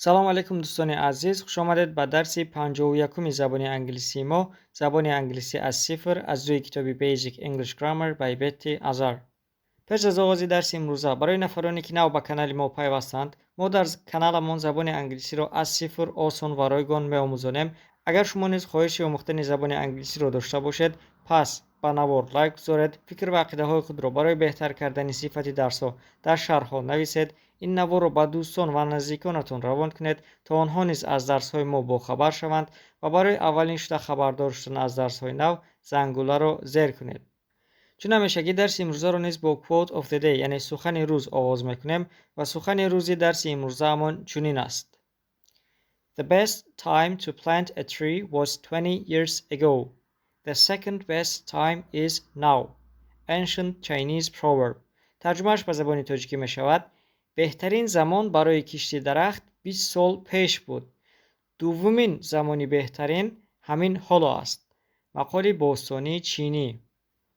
Салом алейкум, дӯстони азиз, хушомадед ба дарси 51-уми забони англисии мо, «Забони англисӣ аз сифр», аз рӯи китоби Basic English Grammar by Betty Azar. Пеш аз оғози дарси имрӯза, барои нафароне, ки нав ба канали мо пайвастанд, мо дар каналамон забони англисиро аз сифр осон ва ройгон меомӯзонем. Агар шумо низ хоҳиши омӯхтани забони англисиро дошта бошед, пас ба навор лайк гузоред, фикр ва ақидаҳои худро барои беҳтар кардани сифати дарсҳо дар шарҳҳо нависед, ин наворро ба дӯстон ва наздиконатон равон кунед, то онҳо низ аз дарсҳои мо бохабар шаванд, ва барои аввалин шуда хабардор шудан аз дарсҳои нав зангуларо зер кунед. Чун ҳамешагӣ, дарси имрӯзаро низ бо Quote of the Day, яъне сухани рӯз, оғоз мекунем ва сухани рӯзи дарси имрӯзаамон чунин аст: "The best time to plant a tree was 20 years ago. The second best time is now." Ancient Chinese proverb. Тарҷумааш ба забони тоҷикӣ мешавад: беҳтарин замон барои кишти дарахт 20 сол пеш буд, дуввумин замони беҳтарин ҳамин ҳоло аст. Мақоли бостонии чинӣ.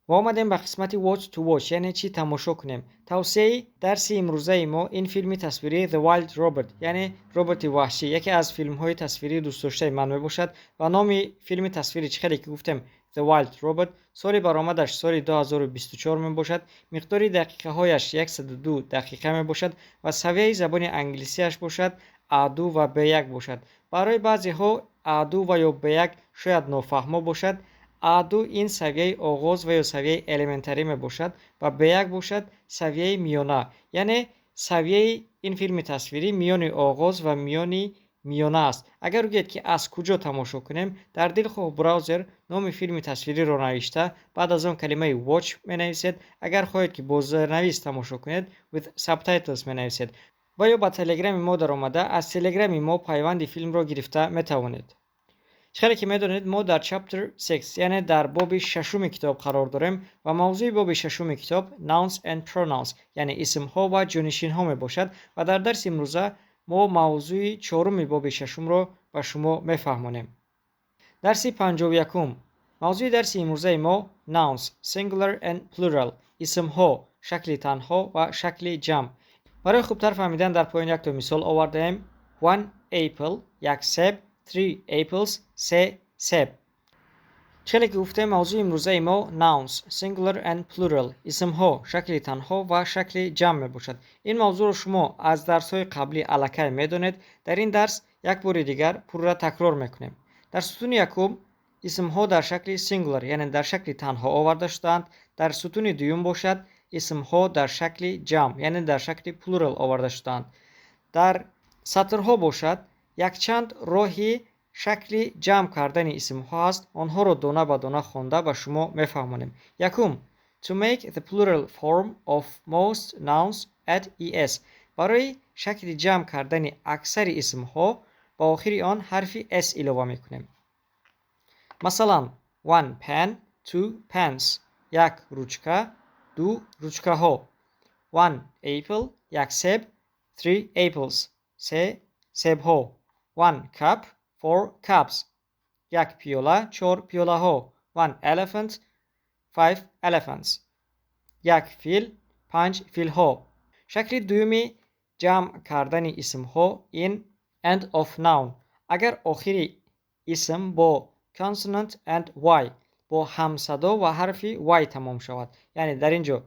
Ва омадем ба қисмати What to Watch, яъне чӣ тамошо кунем. Тавсияи дарси имрӯзаи мо ин филми тасвирии The Wild Robot, яъне роботи ваҳшӣ, яке аз филмҳои тасвирии дӯстдоштаи ман мебошад. Ва номи филми тасвирӣ, чӣ хеле ки гуфтем, The Wild Robot, соли баромадаш соли 2024 мебошад, миқдори дақиқаҳояш 102 дақиқа мебошад ва савияи забони англисиаш бошад А2 ва Б1 бошад. Барои баъзеҳо А2 ва ё Б1 шояд нофаҳмо бошад. А2 ин савияи оғоз ва ё савияи элементарӣ мебошад ва Б1 бошад савияи миёна, яъне савияи ин филми тасвирӣ миёни оғоз ва миёни миёна аст. Агар гӯед, ки аз куҷо тамошо кунем, дар дилхоҳ браузер номи филми тасвириро навишта, баъд аз он калимаи watch менависед. Агар хоҳед, ки бо зернавис тамошо кунед, with subtitles менависед ва ё ба Телеграми мо даромада, аз Телеграми мо пайванди филмро гирифта метавонед. Чӣ хеле ки медонед, мо дар Chapter 6, яъне дар боби шашуми китоб қарор дорем ва мавзӯи боби шашуми китоб Nouns and Pronouns, яъне исмҳо ва ҷонишинҳо мебошад. Ва дар дарси имрӯза мо мавзӯи чоруми боби шашумро ба шумо мефаҳмонем. Дарси 51-ум. Мавзӯи дарси имрӯзаи мо Nouns, Singular and Plural, исмҳо, шакли танҳо ва шакли ҷамъ. Барои хубтар фаҳмидан дар поён якто мисол овардаем: one apple, як себ, three apples, се себ. Хеле ки гуфтем, мавзӯи имрӯзаи мо Nouns, Singular and Plural, исмҳо, шакли танҳо ва шакли ҷамъ мебошад. Ин мавзӯъро шумо аз дарсҳои қаблӣ аллакай медонед. Дар ин дарс як бори дигар пурра такрор мекунем. Дар сутуни якум исмҳо дар шакли singular, яъне дар шакли танҳо, оварда шудаанд. Дар сутуни дуюм бошад исмҳо дар шакли ҷамъ, яъне дар шакли plural, оварда шудаанд. Дар сатрҳо бошад якчанд роҳи шакли ҷамъ кардани исмҳо ҳаст. Онҳоро дона ба дона хонда ба шумо мефаҳмонем. Якум: to make the plural form of most nouns, add es. Барои шакли ҷамъ кардани аксари исмҳо ба охири он ҳарфи s илова мекунем. Масалан, one pen, two pens, як ручка, ду ручкаҳо. One apple, як себ, three apples, се себҳо. One cup, four cups, як пиёла, чор пиёлаҳо. One elephant, five elephants, як фил, панҷ филҳо. Шакли дуюми ҷамъ кардани исмҳо ин end of noun. Агар охири исм бо consonant and y, бо ҳамсадо ва ҳарфи y тамом шавад, яъне дар ин ҷо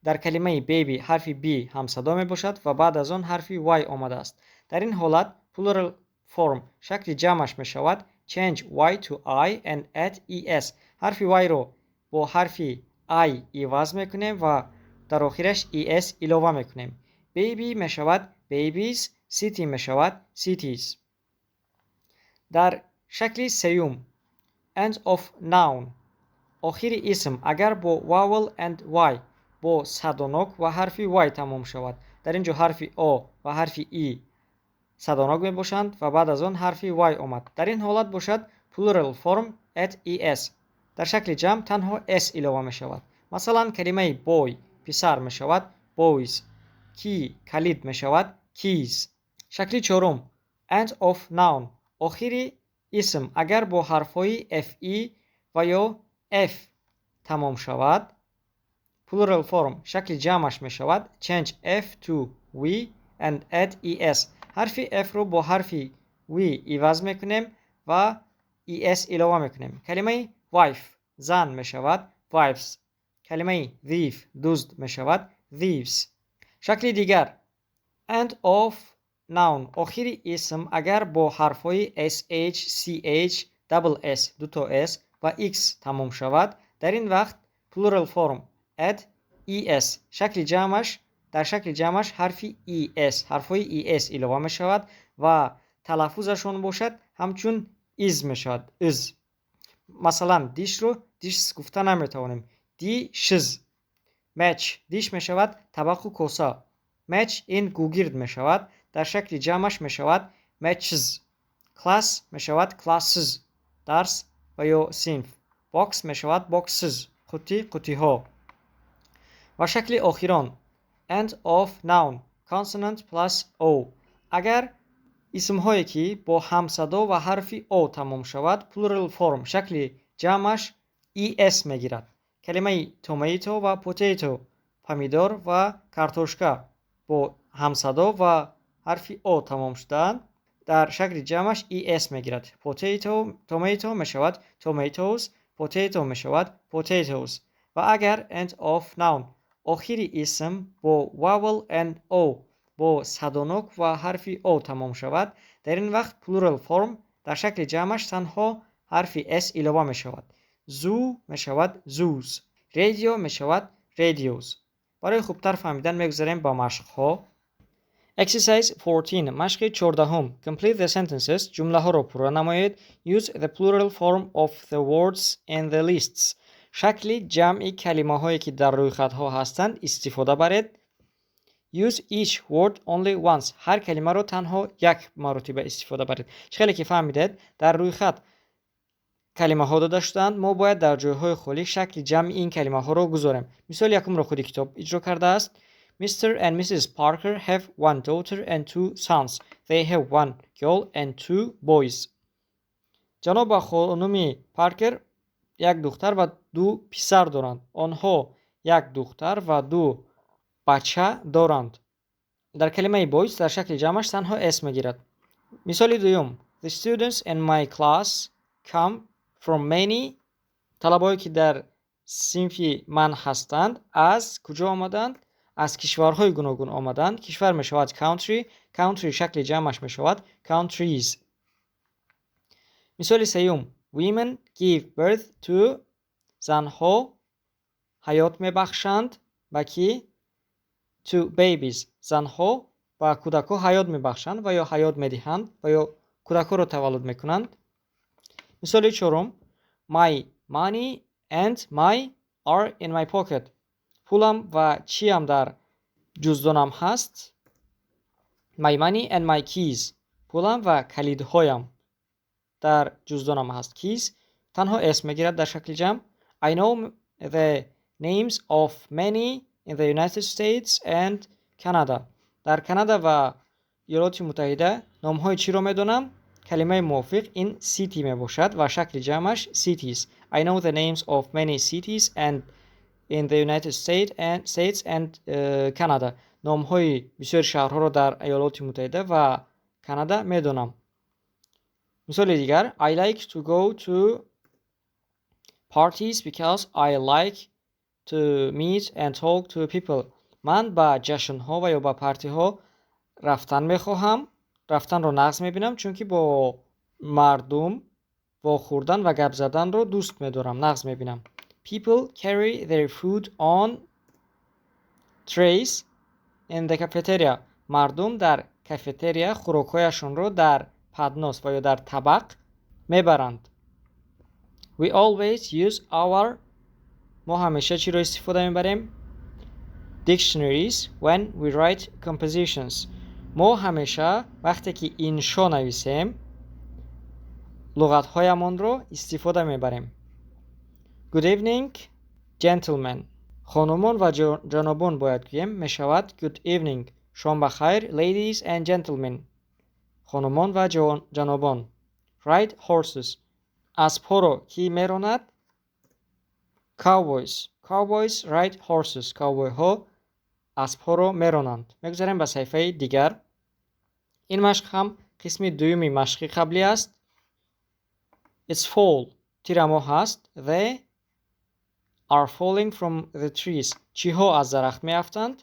дар калимаи baby ҳарфи b ҳамсадо мебошад ва баъд аз он ҳарфи y омадааст, дар ин ҳолат plural form, шакли ҷамъаш мешавад change y to i and add es. Ҳарфи y-ро бо ҳарфи i иваз мекунем ва дар охираш es илова мекунем. Baby мешавад babies, city мешавад cities. Дар шакли сеюм end of noun. Охири исм агар бо vowel and y, бо садонок ва ҳарфи y тамом шавад, дар ин ҷо ҳарфи о ва ҳарфи и садонок мебошанд ва баъд аз он ҳарфи y омад, дар ин ҳолат бошад plural form add es. Дар шакли ҷамъ танҳо s илова мешавад. Масалан, калимаи boy, писар, мешавад boys, key, калид, мешавад keys. Шакли чорум end of noun. Охири исм агар бо ҳарфҳои fe ва ё f тамом шавад, plural form, шакли ҷамъаш мешавад change f to v and add es. Ҳарфи F-ро бо ҳарфи V иваз мекунем ва ES илова мекунем. Калимаи wife зан мешавад wives. Калимаи thief дузд мешавад thieves. Шакли дигар: end of noun, охири исм агар бо ҳарфҳои sh, ch, double s, дуто s ва x тамом шавад, дар ин вақт plural form add es. Шакли ҷамъаш, дар шакли ҷамъаш ҳарфи es, ҳарфҳои es илова мешавад ва талаффузашон бошад ҳамчун из мешавад, из. Масалан, dish ро dishs гуфта наметавонем, dishes. Match, dish мешавад табақу коса, match ин гугирд мешавад, дар шакли ҷамъаш мешавад matches. Class мешавад classes, дарс ва ё синф. Box мешавад boxes, қуттӣ, қуттиҳо. Ва шакли охирон: end of noun, consonant plus o. Агар исмҳое ки бо ҳамсадо ва ҳарфи о тамом шавад, plural form, шакли ҷамъаш es мегирад. Калимаи tomato ва potato, помидор ва картошка, бо ҳамсадо ва ҳарфи о тамом шудаанд, дар шакли ҷамъаш es мегирад. Potato, tomato мешавад tomatoes, potato мешавад potatoes. Ва агар end of noun, охири исм бо vowel and o, бо садонок ва ҳарфи о тамом шавад, дар ин вақт plural form, дар шакли ҷамъаш танҳо ҳарфи s илова мешавад. Zoo мешавад zoos, radio мешавад radios. Барои хубтар фаҳмидан мегузарем ба машқҳо. Exercise 14. Машқи 14-ҳум. Complete the sentences. Ҷумлаҳоро пурра намоед. Use the plural form of the words in the lists. Шакли ҷамъи калимаҳое ки дар рӯйхатҳо ҳастанд, истифода баред. Use each word only once. Ҳар калимаро танҳо як маротиба истифода баред. Чӣ хеле ки фаҳмидед, дар рӯйхат калимаҳо дода шудаанд, мо бояд дар ҷойҳои холӣ шакли ҷамъи ин калимаҳоро гузорем. Мисоли якумро худи китоб иҷро кардааст. Mr. and Mrs. Parker have one daughter and two sons. They have one girl and two boys. Ҷаноб ва хонуми Паркер як духтар ва ду писар доранд. Онҳо як духтар ва ду бача доранд. Дар калимаи boys дар шакли ҷамъаш танҳо s мегирад. Мисоли дуюм: The students in my class come from many. Талабое ки дар синфи ман ҳастанд, аз куҷо омаданд? Аз кишварҳои гуногун омаданд. Кишвар мешавад country, country шакли ҷамъаш мешавад countries. Мисоли сеюм: Women give birth to, занҳо ҳаёт мебахшанд ба кӣ? To babies. Занҳо ба кӯдакҳо ҳаёт мебахшанд ва ё ҳаёт медиҳанд ва ё кӯдакҳоро таваллуд мекунанд. Мисоли чорум: My money and my are in my pocket. Пулам ва чиам дар ҷуздонам ҳаст? My money and my keys, пулам ва калидҳоям дар ҷуздонам ҳаст. Keys танҳо s мегирад дар шакли ҷамъ. I know the names of many in the United States and Canada. Дар Канада ва Иёлоти Муттаҳида номҳои чиро медонам? Калимаи мувофиқ ин city мебошад ва шакли ҷамъаш cities. I know the names of many cities and in the United States and Canada. Номҳои бисёри шаҳрҳоро дар Иёлоти Муттаҳида ва Канада медонам. Мисоли дигар: I like to go to parties because I like to meet and talk to people. Ман ба ҷашнҳо ва ё ба партиҳо рафтан мехоҳам, рафтанро нағз мебинам, чунки бо мардум вохӯрдан ва гап заданро дӯст медорам, нағз мебинам. People carry their food on trays in the cafeteria. Мардум дар кафетерия хӯрокҳояшонро дар паднос ва ё дар табақ мебаранд. We always use our, мо ҳамеша чиро истифода мебарем? Dictionaries when we write compositions. Мо ҳамеша вақте ки иншо нависем, луғатҳоямонро истифода мебарем. Good evening, gentlemen. Хонумон ва ҷанобон бояд гӯем, мешавад good evening, шом ба хайр, ladies and gentlemen, хонумон ва ҷанобон. Ride horses, аспҳоро кӣ меронад? Cowboys. Cowboys ride horses. Ковбойҳо аспҳоро меронанд. Мегузарем ба саҳифаи дигар. Ин машқ ҳам қисми дуюми машқи қаблӣ аст. It's fall. Тирамоҳ аст. They are falling from the trees. Чиҳо аз дарахт меафтанд?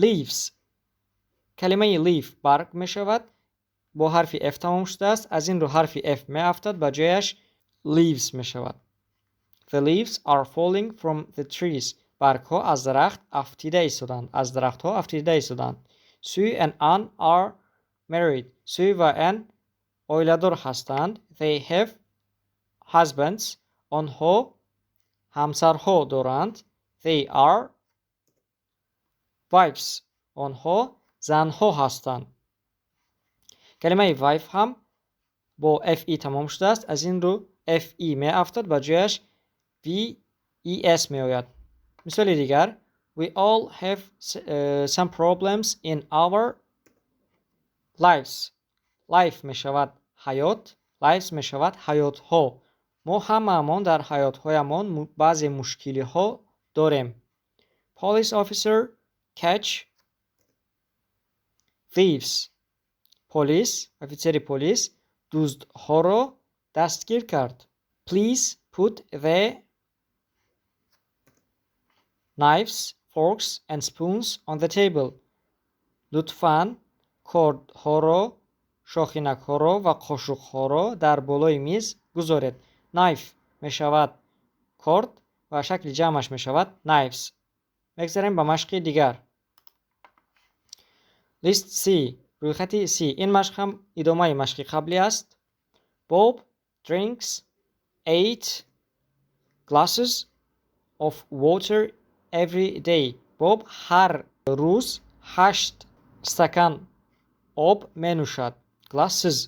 Leaves. Калимаи leaf барг мешавад, бо ҳарфи f тамом шудааст, аз ин рӯ ҳарфи f меафтад, ба ҷояш leaves мешавад. The leaves are falling from the trees. Баргҳо аз дарахт афтида истоданд. Аз дарахтҳо афтида истоданд. Sue and Ann are married. Sue ва Ann оиладор ҳастанд. They have husbands. Онҳо ҳамсарҳо доранд. They are wives. Онҳо занҳо ҳастанд. Калимаи wife ҳам бо fe тамом шудааст, аз ин рӯ fe меафтад, ба ҷояш ves меояд. Мисоли дигар: We all have some problems in our lives. Life мешавад ҳаёт, lives мешавад ҳаётҳо. Мо ҳамаамон дар ҳаётҳоямон баъзе мушкилиҳо дорем. Police officer catch thieves. Полис, офитсери полис дуздҳоро дастгир кард. Please put the knives, forks and spoons on the table. Лутфан кордҳоро, шохинакҳоро ва қошуқҳоро дар болои миз гузоред. Knife мешавад корд ва шакли ҷамъаш мешавад knives. Мегзарем ба машқи дигар. List C, рӯйхати C. Ин машқ ҳам идомаи машқи қаблӣ аст. Bob drinks 8 glasses of water every day. Боб ҳар рӯз 8 стакан об менӯшад. Glasses.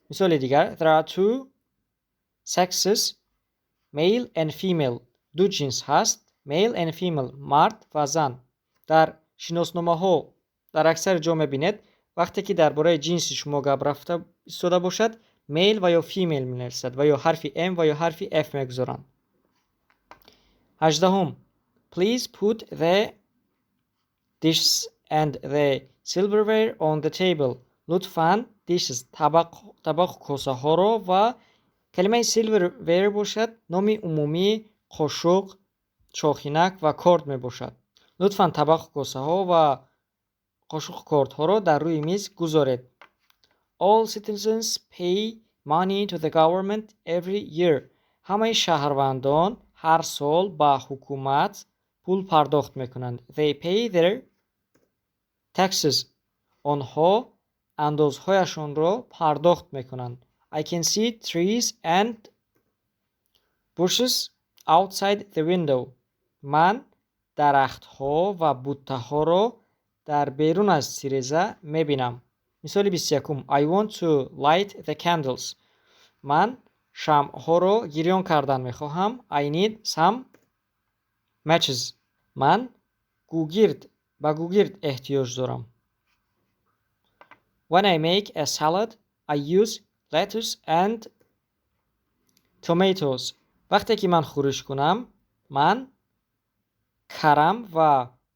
Мисоли дигар: There are two sexes, male and female. Ду ҷинс ҳаст, male and female, мард ва зан. Дар шиносномаҳо дар аксари ҷо мебинед, вақте ки дар бораи ҷинси шумо гап рафта истода бошад, male ва ё female менависад ва ё ҳарфи m ва ё ҳарфи f мегузоранд. 18-ум: Please put the dishes and the silverware on the table. Лутфан dishes, табақу косаҳоро ва калимаи silverware бошад, номи умумии қошуқ, чохинак ва корд мебошад. Лутфан табақу косаҳо ва қошуқу кордҳоро дар рӯи миз гузоред. All citizens pay money to the government every year. Ҳамаи шаҳрвандон ҳар сол ба ҳукумат пул пардохт мекунанд. They pay their taxes. Онҳо андозҳояшонро пардохт мекунанд. I can see trees and bushes outside the window. Ман дарахтҳо ва буттаҳоро дар берун аз тиреза мебинам. Мисоли 21-ум: I want to light the candles. Ман шамъҳоро гирён кардан мехоҳам. I need some matches. Ман гугирд ба гугирд эҳтиёҷ дорам. When I make a salad, I use lettuce and tomatoes. Вақте ки ман хӯриш кунам, ман карам ва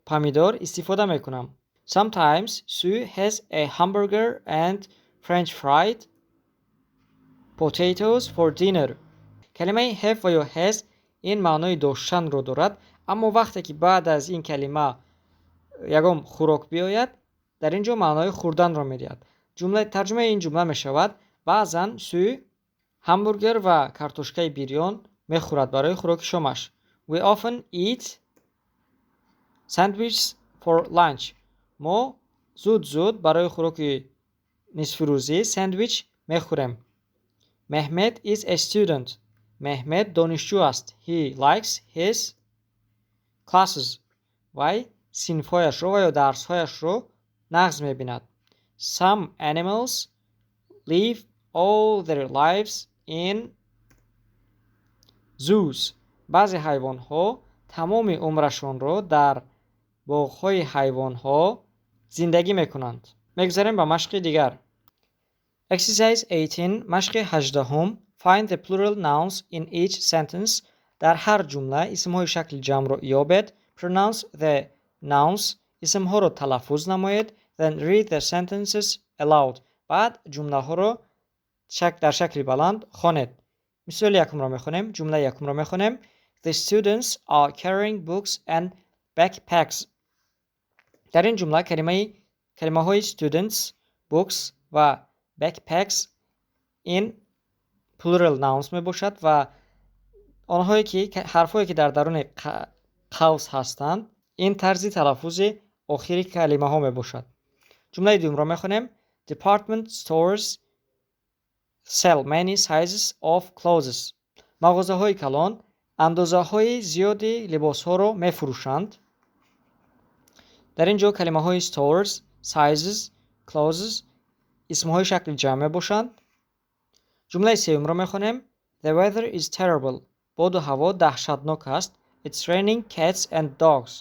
помидор истифода мекунам. Sometimes Sue has a hamburger and french fried potatoes for dinner. Калимаи have ва ё has ин маънои доштанро дорад, аммо вақте ки баъд аз ин калима ягон хӯрок биёяд, дар ин ҷо маънои хӯрданро медиҳад. Тарҷумаи ин ҷумла мешавад: баъзан Сю ҳамбургер ва картошкаи бирён мехӯрад барои хӯроки шомаш. We often eat sandwiches for lunch. Мо зуд зуд барои хӯроки нисфирӯзӣ сендвич мехӯрем. Mehmet is a student. Меҳмет донишҷӯ аст. He likes his classes. Вай синфҳояшро ва ё дарсҳояшро нағз мебинад. Some animals live all their lives in zoos. Баъзе ҳайвонҳо тамоми умрашонро дар боғҳои ҳайвонҳо зиндагӣ мекунанд. Мегузарем ба машқи дигар. Exercise 18, машқи 18-ум. Find the plural nouns in each sentence. Дар ҳар ҷумла исмҳои шакли ҷамъро ёбед. Pronounce the nouns. Исмҳоро талаффуз намоед. Then read the sentences aloud. Баъд ҷумлаҳоро дар шакли баланд хонед. Мисоли якумро мехонем, ҷумлаи якумро мехонем. The students are carrying books and backpacks. Дар ин ҷумла калимаҳои students, books ва backpacks ин plural nouns мебошад ва онҳое ки ҳарфҳое, ки дар даруни қавс ҳастанд, ин тарзи талаффузи охири калимаҳо мебошад. Ҷумлаи дуюмро мехонем. Department stores sell many sizes of clothes. Мағозаҳои калон андозаҳои зиёди либосҳоро мефурӯшанд. Дар ин ҷо калимаҳои stores, sizes, clothes исмҳои шакли ҷамъ мебошанд. Ҷумлаи сеюмро мехонем. The weather is terrible. Боду ҳаво даҳшатнок аст. It's raining cats and dogs.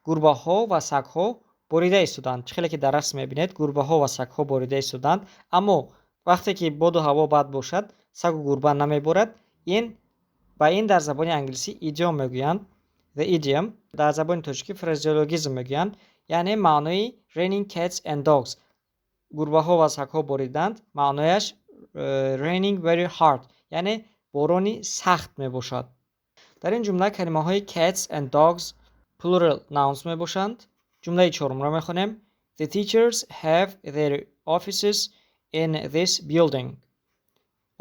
Гурбаҳо ва сагҳо борида истоданд. Чӣ хеле ки дар расм мебинед, гурбаҳо ва сагҳо борида истоданд, аммо вақте ки боду ҳаво бад бошад, сагу гурба намеборад. Ин ба ин дар забони англисӣ idiom мегӯянд. The idiom, дар забони тоҷикӣ фразеологизм мегӯянд. Яъне маънои raining cats and dogs, гурбаҳо ва сагҳо бориданд, маънояш raining very hard, яъне борони сахт мебошад. Дар ин ҷумла калимаҳои cats and dogs plural nouns мебошанд. Ҷумлаи чорумро мехонем. The teachers have their offices in this building.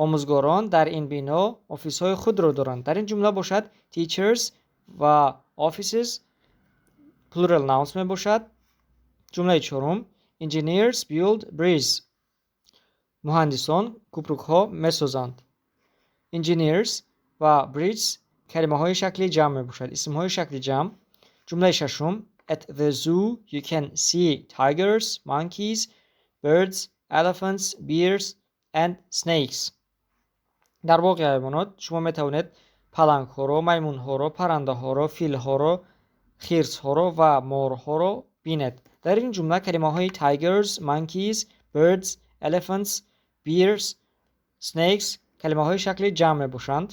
Омӯзгорон дар ин бино офисҳои худро доранд. Дар ин ҷумла бошад, teachers ва offices plural nouns мебошад. Ҷумлаи чорум. Engineers build bridges. Муҳандисон кӯпрукҳо месозанд. Engineers ва bridges калимаҳои шакли ҷамъ мебошад, исмҳои шакли ҷамъ. Ҷумлаи шашум. At the zoo you can see tigers, monkeys, birds, elephants, bears and snakes. Дар боғи ҳайвонот шумо метавонед палангҳоро, маймунҳоро, паррандаҳоро, филҳоро, хирсҳоро ва морҳоро бинед. Дар ин ҷумла калимаҳои tigers, monkeys, birds, elephants, bears, snakes калимаҳои шакли ҷамъ мебошанд.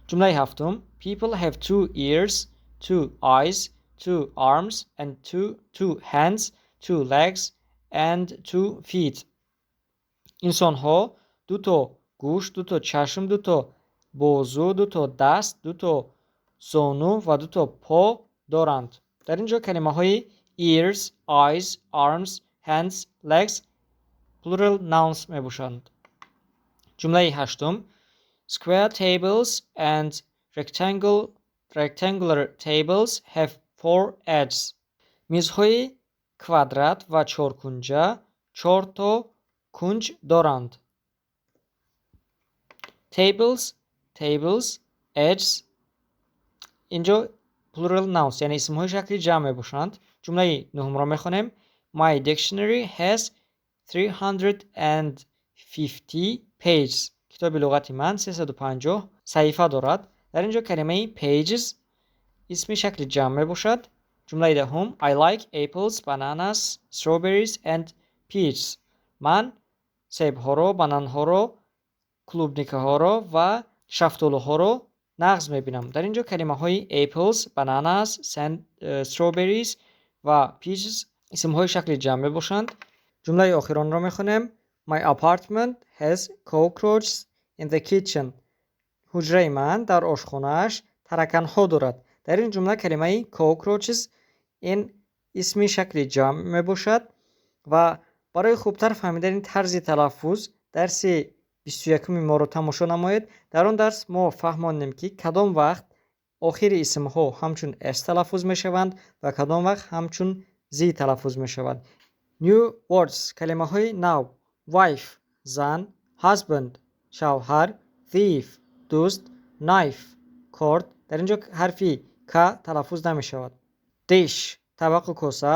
Ҷумлаи ҳафтум. People have two ears, two eyes, two arms and two hands, two legs and two feet. Инсонҳо дуто гӯш, дуто чашм, дуто бозу, дуто даст, дуто зону ва дуто по доранд. Дар ин ҷо калимаҳои ears, eyes, arms, hands, legs plural nouns мебошанд. Ҷумлаи ҳаштум. Square tables and rectangular tables have four edges. Мизҳои квадрат ва чоркунҷа чорто кунҷ доранд. Tables, tables, edges инҷо plural nouns, яъне исмҳои шакли ҷамъ мебошанд. Ҷумлаи нуҳумро мехонем. My dictionary has 350 pages. Китоби луғати ман 350 саҳифа дорад. Дар ин ҷо калимаи pages исми шакли ҷамъ мебошад. Ҷумлаи даҳум. I like apples, bananas, strawberries and peaches. Ман себҳоро, бананҳоро, клубникаҳоро ва шафтолуҳоро нағз мебинам. Дар ин ҷо калимаҳои apples, bananas, strawberries ва peaches исмҳои шакли ҷамъ мебошанд. Ҷумлаи охиронро мехонем. My apartment has cockroaches in the kitchen. Ҳуҷраи ман дар ошхонааш тараканҳо дорад. Дар ин ҷумла калимаи cockroaches ин исми шакли ҷамъ мебошад ва барои хубтар фаҳмидани тарзи талаффуз дарси 21-уми моро тамошо намоед. Дар он дарс мо фаҳмондем, ки кадом вақт охири исмҳо ҳамчун s талаффуз мешаванд ва кадом вақт ҳамчун z талаффуз мешаванд. New words, калимаҳои нав. Wife, зан, husband, шавҳар, thief, дузд, knife, корд. Дар ин ҷо ҳарфи к талаффуз намешавад. Dish, табақу коса,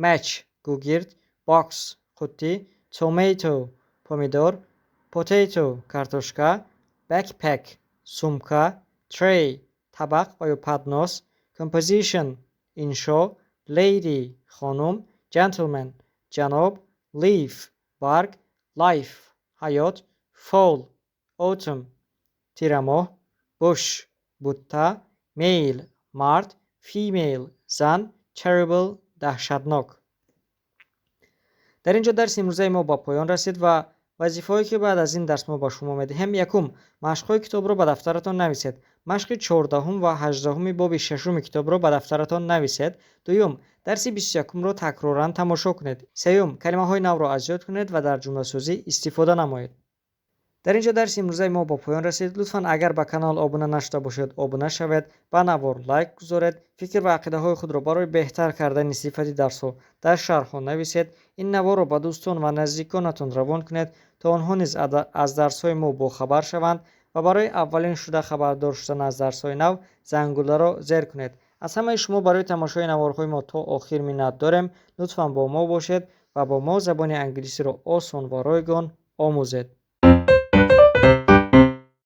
match, гугирд, box, қуттӣ, tomato, помидор, potato, картошка, backpack, сумка, tray, табақ ва ё поднос, composition, иншо, lady, хонум, gentleman, ҷаноб, leaf, барг, life, ҳаёт, fall, autumn, тирамоҳ, bush, бутта, male, мард, female, зан, terrible, даҳшатнок. Дар ин ҷо дарси имрӯзаи мо ба поён расид ва вазифаҳое, ки баъд аз ин дарс мо ба шумо медиҳем: якум, машқҳои китобро ба дафтаратон нависед. Машқи 14-ум ва 18-уми боби шашуми китобро ба дафтаратон нависед. Дуюм, дарси 21-умро такроран тамошо кунед. Сеюм, калимаҳои навро аз ёд кунед ва дар ҷумласозӣ истифода намоед. Дар ин ҷо дарси имрӯзаи мо ба поён расид. Лутфан, агар ба канал обуна нашуда бошед, обуна шавед, ба навор лайк гузоред, фикр ва ақидаҳои худро барои беҳтар кардани сифати дарсҳо дар шарҳҳо нависед. Ин наворро ба дӯстон ва наздиконатон равон кунед, то онҳо низ аз дарсҳои мо бохабар шаванд ва барои аввалин шуда хабардор шудан аз дарсҳои нав зангуларо зер кунед. Аз ҳамаи шумо барои тамошои наворҳои мо то охир миннат дорем. Лутфан бо мо бошед ва бо мо забони англисиро осон ва ройгон омӯзед.